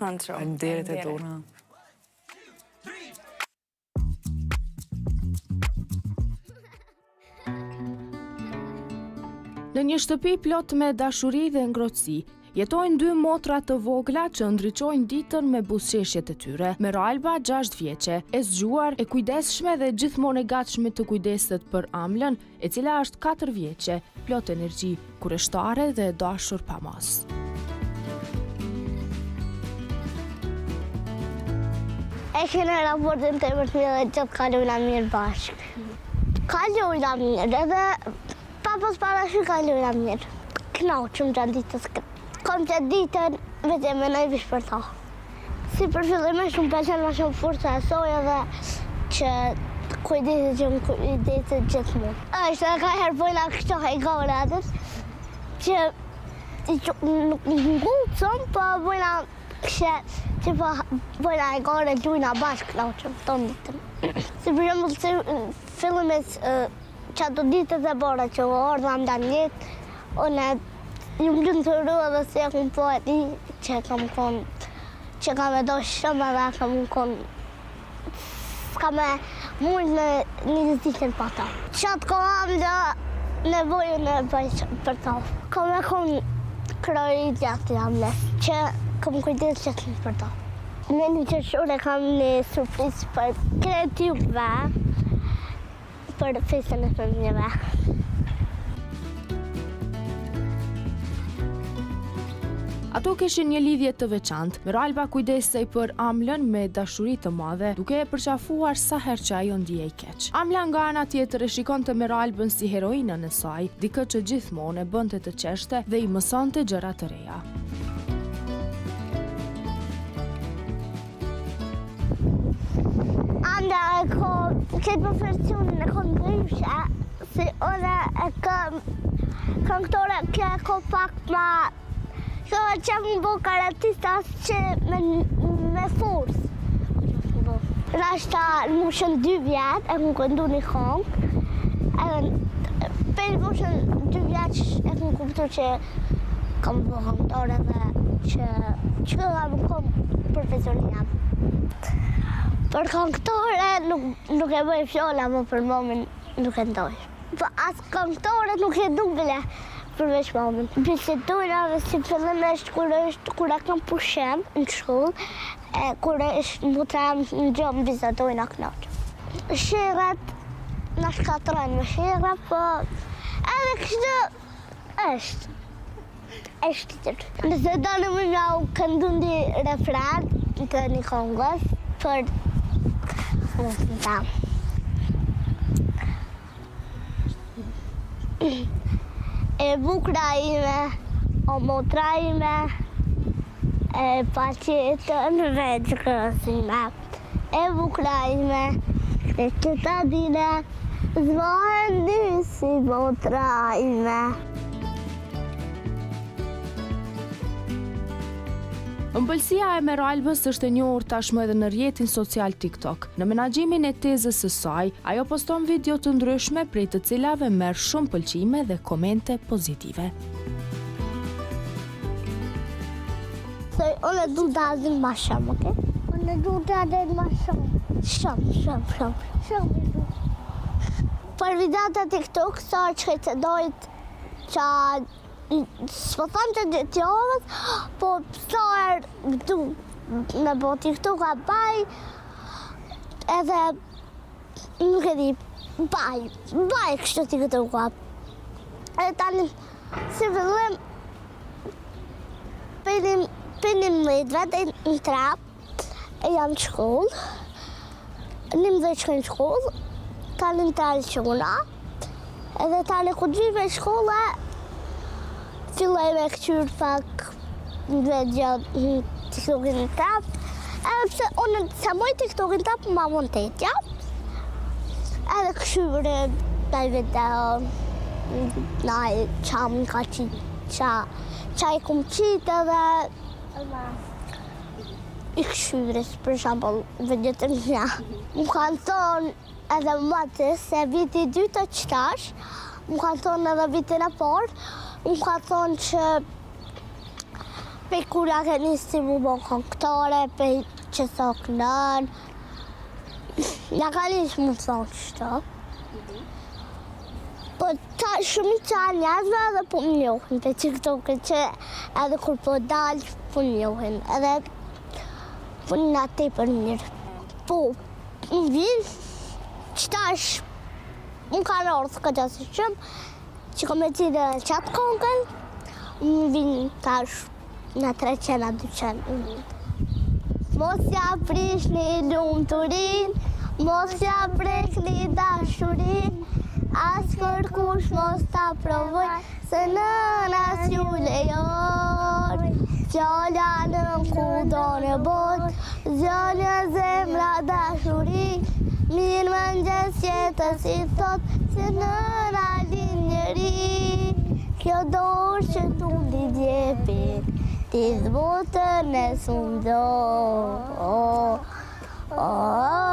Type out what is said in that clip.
Kënaqëm shumë. Faleminderit Edona. Në një shtëpi plot me dashuri dhe ngrohtësi, jetojnë dy motra të vogla që ndriçojnë ditën me buzëqeshjet e tyre. Meralba, 6 vjeçe, e zgjuar, e kujdesshme dhe gjithmonë e gatshme të kujdeset për Amlën, e cila është 4 vjeçe, plot energji, kureshtare dhe e dashur pa masë. E kena raportin tepër të mirë dhe gjithë kalojna mirë bashkë. Kalojna mirë edhe pa pas parasysh kalojna mirë. Knaqem gjatë ditës. Kom gjatë ditën vetë menoj veç për ta. Si për fillimisht më pëlqen ma shumë forca e saj edhe që kujdeset që më kujdeset gjithmonë. Është edhe ka herë bojna kështu hajgare atë që nuk ngucëm, po bojna këshe që po bojna hajgare lujna bashkë knaqem tonë ditën. Si për shembull si fillimisht që ato ditët e para që u ardha në jetë, unë jam lumturu edhe si e kom pa e di që kam konë, që kam e do shumë edhe kam konë, s'kam me mujtë me një ditën pa ta. Që atë kohë Amla nevojën e bëj për ta. Kam me konë krah i djathtë i Amles, që kam kujdes gjithmonë për ta. Në një qershor e kam një surprizë për krejt juve, për festën e fëmijëve. Ato kishin një lidhje të veçantë. Meralba kujdesej për Amlën me dashuri të madhe, duke e përqafuar sa herë që ajo ndihej keq. Amla nga ana tjetër e shikonte Meralbën si heroinën e saj, dikë që gjithmonë e bënte të qeshte dhe i mësonte gjëra të reja. Amla e ka këtë profesionin e ka ndryshe, si unë e kam këngëtore, kjo e ka pak ma... Kjo e që më bo karatista që me, me forcë. Nashta në moshën dy vjet e kom këndu një kongë, edhe prej moshën dy vjet e kom kuptu që kam bo këngëtore dhe që që kam kom profesioni jam. Për këngëtore nuk, nuk e bëj fjala, më për mamin nuk e ndoj. Po as këngëtore nuk e du bile, përveç mamin. Bisedojna dhe si fillimisht kur është kur e kam pushim në shkollë, e kur është motra jem në gjumë bisedojna knaqem. Sherret na shkatrojnë me sherre, po edhe kështu është. Është tjetër. Nëse doni me jau këndu një refren të një kongës për motrën tem. E bukra ime, o motra ime, e paqetën veç gëzime. E bukra ime, e që ta dine, s'bohen dy si motra ime. Ëmbëlsia e Meralbës është e njohur tashmë edhe në rrjetin social TikTok. Në menaxhimin e tezës së saj, ajo poston video të ndryshme prej të cilave merr shumë pëlqime dhe komente pozitive. Thoj, unë e du dadin ma shumë, okej? Unë e du dadin ma shumë. Shumë, shumë, shumë, shumë e du. Për videot e TikTok, sa që të dojt qa s'po them të gjithë javës, po sa herë du me bo TikTok a baj, edhe nuk e di, baj, baj kështu TikTok a. Edhe tani, si fillim, prej 11 deri në tre, e jam në shkollë, 11 shkoj në shkollë, tani në tre qona, edhe tani kur të vi prej shkolle, filloj me këqyrë pak në video në TikTokin në tap, edhe pse unë s'e moj TikTokin tap, ma vonë tetja, edhe këqyre naj video, naj qa më ka qitë, qa, qa i kum qitë edhe i këqyres, për shembull, videot e mia. Më kanë thonë edhe më se viti i dytë që tash, më kanë thonë edhe vitin e parë, më kanë thonë që. Pej kur ja ke nisi mu bo këngëtare, pej që sa kënon, ja ka nisë mu thonë qëto. Po ta shumica e njerëzve edhe po më njohin pe TikTokit që edhe kur po dal po më njohin edhe po na tepër mirë. Po, më vjen qëtash më kanë ardhë këtë si shumë, që kom e qitë edhe qatë kongën, më vin tash në 300 a 200 më vin. Mos ja prishni lumturin, mos ja prekni dashurin, as kërkush mos ta provoj, se nëna s'ju lejon. Fjala nën kudo në botë, zgjon në zemra dashuri, mirëmëngjes jetës i thot, se nëna lind njeri. Kjo dorë që tundi djepin, ti botën e sundon. Oh, oh, oh.